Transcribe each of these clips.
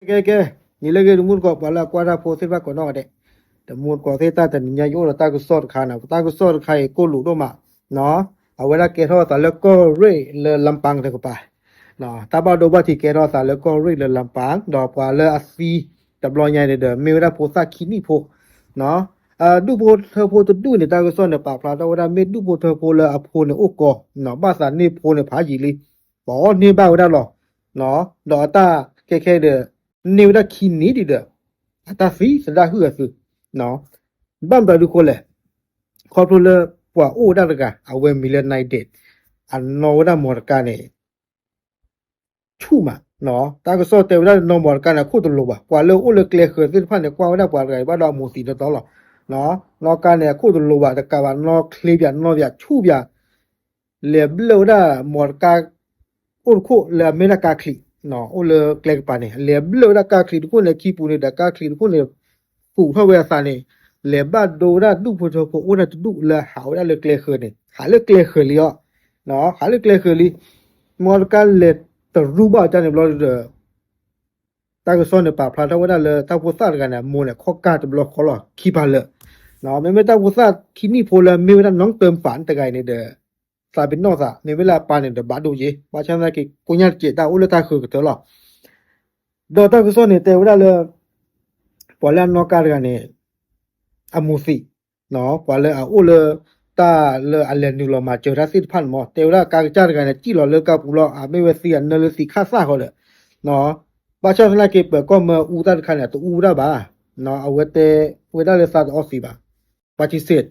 ကဲကဲ, နံၤလၢအဂ့ၤ တမူတကိး ပှၤလၢအကွၢ်တၢ်ဖိသ့ၣ်တဖၣ်ကိးနီၢ်ဂၤဒဲး, တမူတကိးသ့ၣ်တဖၣ် တနံၤညါယအိၣ်ဒီးတၢ်ကစီၣ်တခါန့ၣ်, တၢ်ကစီၣ်တခါအံၤ ကိၣ်လူးဒိၣ်မး, အဝဲဒၣ်ကဲထီၣ်အသးလၢကီၢ်ရ့ၣ်လၢလပၣ်တကပၤ, တၢ်ဘၣ်ဒိဘၣ်ထံးကဲထီၣ်အသးလၢကီၢ်ရ့ၣ်လၢလပၣ်, ဒီးပှၤလၢအသံတဘျီညါန့ၣ်ဒီး မ့ၢ်ဝဲဒၣ်ဖိသၣ်ခံနံၣ်ဖိ ဒူၣ်ဖိထၢဖိတဒူၣ်န့ၣ် တၢ်ကစီၣ်န့ၣ် ပာ်ဖျါထီၣ်ဝဲဒၣ် မ့ၢ်ဒူၣ်ဖိထၢဖိလၢအဖိန့ၣ်အိၣ်ကီ, ဘၣ်သးန့ၢ်ဖိန့ၣ်ဖးယံာ်လံ, ပှၤအီၣ်န့ၢ်ဘၣ်ဝဲဒၣ်လီၤ, ဒီးအတၢ်ခဲခဲဒီး န့ၢ်ဝဲဒၣ်ခံနံၣ်ဒံးဒီး အတၢ်သံသဒၣ်ဟုၣ်အသုး, ဘၣ်မတၤဒုးဃိလဲၣ်, ခီဖျိလၢပှၤအိၣ်ဝဲဒၣ်တဂၤ အဝဲမံၤလၢ Night Day, အနီၢ်ဝဲဒၣ်မီတကါန့ၣ် ဆူၣ်မး, တၢ်ကစီၣ်တဲဝဲဒၣ်နီၢ်မီတကါန့ၣ် အခိၣ်တလိၤဘၣ်, ပှၤလၢအအိၣ်လၢကျဲဃၢၤသ့ၣ်တဖၣ်န့ၣ် ကွၢ်ဝဲဒၣ်ပှၤတဂၤအံၤဘၣ်ဒီးအမိၢ်သံတီတီလီၤ, နီၢ်ကါန့ၣ် အခိၣ်တလိၤဘၣ် တကးဘၣ် နီၢ်ချ့ပၠး နီၢ်ပၠးဆူၣ်ပၠး, လဲၤဘျၢၣ်ဝဲဒၣ်မီတကါ အိၣ်တခိၣ်လၢအမ့ၢ်ဒၣ်ကါချံး, အိၣ်လၢကျဲကပၤန့ၣ် လဲၤဘျၢၣ်ဝဲဒၣ်ကါချံးတခိၣ်န့ၣ် ခံပူၤန့ၣ်ဒီးကါချံးတခိၣ်န့ၣ် သူးထီၣ်ဝဲအသးန့ၣ်, လဲၤဘၣ်ဒိဝဲဒၣ်ဒူၣ်ဖိထၢဖိအိၣ်ဒၣ်တဒူၣ်လၢဟးဝဲဒၣ်လၢကျဲဃၢၤန့ၣ် ဟးလၢကျဲဃၢၤလံအီၤ, ဟးလၢကျဲဃၢၤလံ, မီတကါလဲၤတရူးဘၣ်အီၤတၢ်န့ၣ်ဘျီဒီး တၢ်ကစီၣ်န့ၣ် ပာ်ဖျါထီၣ်ဝဲဒၣ်လၢတၢ်ဖိသၣ်တဂၤန့ၣ် အမိၢ်န့ၣ် ခီၣ်ကၢ်တဘျီဃီလီၤ ခံပၤလၢာ်, မ့မ့ၢ်တၢ်ဖိသၣ်ခံနံၣ်ဖိလၢမ့ၢ်ဝဲဒၣ်နီၢ်တၢၢ်ပၢ်တဂၤအံၤန့ၣ်ဒီး သးပ့ၤနီၣ်သး မ့မ့ၢ်လၢအပၢ်န့ၣ်ဒီးဘၣ်ဒိယ့ၤ ဘၣ်ဆၣ်သနာ်က့ ကိညၢ်တစဲးတၢ်အိၣ်လၢတၢ်ဃၢၤကတၢၢ်လီၤ, ဒီးတၢ်ကစီၣ်န့ၣ်တဲဝဲဒၣ်လၢ ပှၤလၢအနီၢ်ကါတဂၤန့ၣ် အမိၢ်သံး, ပှၤလၢအအိၣ်လၢ တၢ်လၢအလဲၤနုာ်လီၤမၤစၢၤတၢ်သ့ၣ်တဖၣ်န့ၣ်မ့ၢ် တဲဝဲဒၣ်ကါကစၢ်တဂၤန့ၣ် စံၣ်လီၤလၢကါပူၤလီၤ အမ့ၢ်ဝဲသံအနၢလၢသံခၣ်သၣ်ဃီဒီး ဘၣ်ဆၣ်သနာ်က့ ပၢၤကီၢ်မၢအူတၢ်တခါန့ၣ် တအူဝဲဒၣ်ဘၣ်, အဝဲတဲဝဲဒၣ်လၢသးတအီသံးဘၣ်, ပှၤထံစ့း,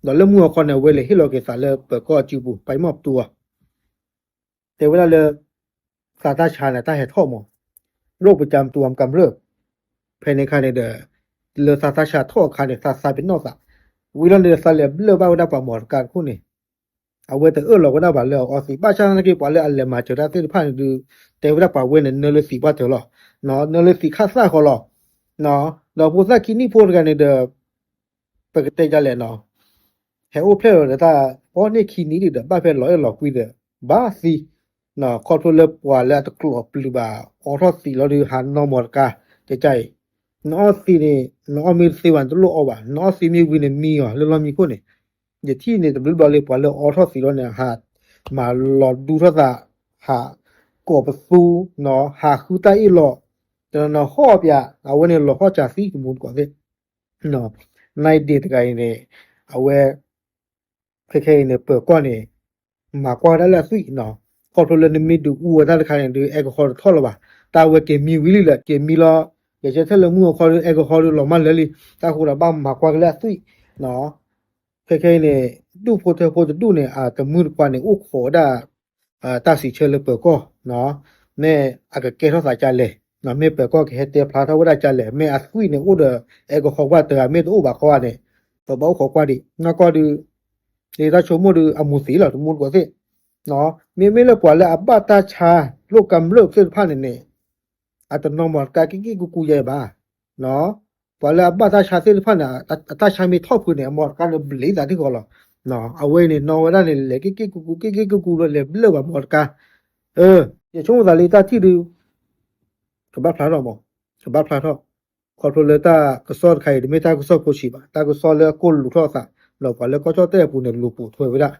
ဒီးလၢမုၢ်အီခီန့ၣ် အဝဲလဲၤဟ့ၣ်လီၤက့ၤသးလၢပၢၤကီၢ်အစုပူၤ ပှၤမီၢ်ပတူၤအီၤ တဲဝဲဒၣ်လၢ သးတၢ်ဆါန့ၣ် တၢ်ဟဲထီၣ်မး, ရိၣ်ပကၠါမတူၤအကမျၢၢ်, ဖဲန့ၣ်အခါန့ၣ်ဒီး လၢသးတၢ်ဆါထီၣ်အခါန့ၣ် သးသးပ့ၤနီၣ်သး, ဝံၤလီၤန့ၣ်ဒီး သးလဲၤဘျၢၣ်ဘၣ်ဝဲဒၣ်ပှၤမီတကါတခိၣ်န့ၣ်, အဝဲတအၢၣ်လီၤဝဲဒၣ်ဘၣ်လၢအအီသံး, ဘၣ်ဆၣ်သနာ်က့ ပှၤလၢအလဲၤမၤစၢၤတၢ်သ့ၣ်တဖၣ်န့ၣ်ဒုး တဲဝဲဒၣ်ပှၤဝဲန့ၣ် နၢလၢသံးပှၢ်တၢၢ်လီၤ, နၢလၢသံးခၣ်သၣ်ဃီလီၤ, ဒီးဖိသၣ်ခံနံၣ်ဖိတဂၤန့ၣ်ဒီး ပကတဲဒ်လဲၣ်နီၤ, ဟဲအိၣ်ဖျဲၣ်လီၤဒီးတၢ် အီန့ၢ်ခံနံၣ်ဒံးဒီး ဘၣ်ဖဲလီၤအဲၣ်လီၤကွံဒီး ဘၣ်သံ, ခီဖျိလၢပှၤလၢအတကျိးပျုၤဘၣ် အီထီၣ်သံးလီၤဒုး ဟးနီၢ်မီတကါ, ကကါအံၤ, နအီသံးန့ၣ် နအီမ့ၢ်တသ့ဘၣ် နတလိၣ်အီဘၣ်, နအီသံးမ့ၢ်ဝံၤန့ၣ်မံအီၤလၢလီၢ်မံခိၣ်န့ၣ်, ယထံၣ်န့ၣ် တဘျုးဘျီလံ ပှၤလၢအီထီၣ်သံးလီၤန့ၣ် ဟးမၤလီၤဒူထီၣ်သး, ဟးကိးပသူ, ဟးဃုတၢ်အ့ၣ်လိာ်, တနီၤနီၤဟီၣ်ပၠး အဝဲန့ၣ်လီၤဟီၣ်စၢၤသံ တမူတကိးသ့ၣ် Night Day တဂၤအံၤန့ၣ် အဝဲ ခဲခဲအံၤန့ၣ် ပၢၤကီၢ်န့ၣ် မၤကွၢ်ဝဲဒၣ်လၢအသွံၣ်နီၤ, ခီဖျိလၢနမ့ၢ်ဒုးအူဝဲတၢ်တခါန့ၣ် ဒုး alcohol တထီၣ်လၢၤဘၣ်, တၢ်ဝဲက့ၤမံဝံၤလံလၢ က့ၤမံလီၤ, ယကဲထဲလၢမုၢ်အီခီဒုး alcohol ဒုးလီၤမၢ်လၢာ်လံ, တၢ်ဃိဒီးဘၣ်မၤကွၢ်က့ၤလၢအသွံၣ်နီၤ, ခဲခဲအံၤန့ၣ် ဒူၣ်ဖိထၢဖိတဒူၣ်န့ၣ် အတမုၢ်တကွၢ်န့ၣ် အိၣ်ခိးဝဲဒၣ် တၢ်စံးဆၢလၢပၢၤကီၢ်, မ့ၢ်အကကဲထီၣ်သးကလဲၣ်, မ့ၢ်ပၢၤကီၢ်ကဟဲတဲဖျါထီၣ်ဝဲဒၣ်ကလဲၣ်, မ့ၢ်အသွံၣ်န့ၣ်အိၣ်ဒီး alcohol ဘၣ်တဂၤ မ့ၢ်တအိၣ်ဘၣ်ဃီန့ၣ် ပဘၣ်အိၣ်ခိးကွၢ်ဒံး, နီၢ်ကီၢ်ဒုး လၢတၢ်ဆိကမိၣ်ဒုး အမူသံးလီၤ တမူတကိးသ့ၣ်, မ့မ့ၢ်လၢပှၤလၢအဘၣ်တၢ်ဆါ လိၣ်ကမျၢၢ်သ့ၣ်တဖၣ်န့ၣ်န့ၣ် အတနီၢ်မီတကါက့ၣ်က့ၣ်ကူကူယဲဘၣ်, ပှၤလၢအဘၣ်တၢ်ဆါသ့ၣ်တဖၣ်န့ၣ် အတၢ်ဆါမ့ၢ်ထီၣ်ဖုန့ၣ် အမီတကါန့ၣ်ဘျံးသးထံၣ်ဃီလီၤ, အဝဲန့ၣ် နီၢ်ဝဲဒၣ်န့ၣ် လဲၤက့ၣ်က့ၣ်ကူကူ က့ၣ်က့ၣ်ကူကူလီၤ လဲၤဘျၢၣ်ဘၣ်မီတကါ, ယဆိကမိၣ်သးလၢတၢ်ထံၣ်ဒုး ကဘၣ်ဖျါထီၣ်မး, ကဘၣ်ဖျါထီၣ်, ခီဖျိလၢတၢ်ကစီၣ်တခါအံၤ တမ့ၢ်တၢ်ကစီၣ်ဖိဆံးဘၣ်, တၢ်ကစီၣ်လၢအကိၣ်လူးထီၣ်အသး, ဒီးပှၤလၢကီၢ်ကၠီၣ်တဲၣ်အပူၤန့ၣ် လူၤပိာ်ထွဲဝဲဒၣ်,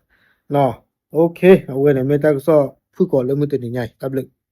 အဝဲန့ၣ်မ့ၢ်တၢ်ကစီၣ်ဖုၣ်ကိာ်လၢမုၢ်တနံၤညါအံၤ တၢ်ဘျုး